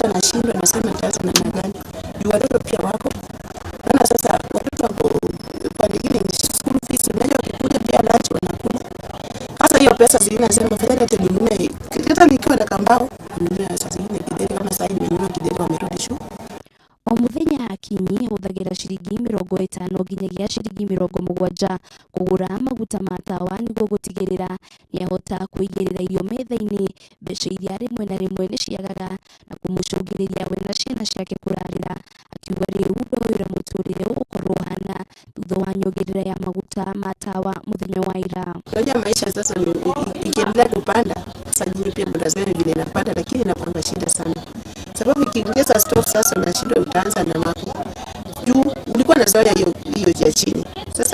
Hata nashindwa, nasema nitaanza namna gani? Juu watoto pia wako. Naona sasa watoto wako pande ingine ni school fees, unajua wakikuja pia lunch wanakula. Sasa hiyo pesa zingine nasema afadhali hata ninunue, hata nikiwa na kambao ninunue saa zingine githeri, kama sasa nimenunua githeri, wamerudi shule. O mũthenya Akinyi ahũthagĩra ciringi 50 nginyagia ciringi 70 kũgũra maguta ma tawa nĩguo gũtigĩrĩra nĩahota kũigĩrĩra irio metha-inĩ, mbeca iria rĩmwe na rĩmwe nĩciagaga na kũmũcũngĩrĩria we na ciana ciake kũrarĩra. Akiuga rĩu ndoĩ ũrĩa mũtũrĩre ũgũkorwo ũhana thutha wa nyongerera ya maguta ma tawa mũthenya wa ira. Unajua maisha sasa ikiendelea kupanda, sasa nyinyi pia mtazame vile inapanda, lakini inakuanga shida sana, sababu ikiongeza stove sasa unashindwa utaanza na wapi, juu ulikuwa unazoea hiyo hiyo ya chini. Sasa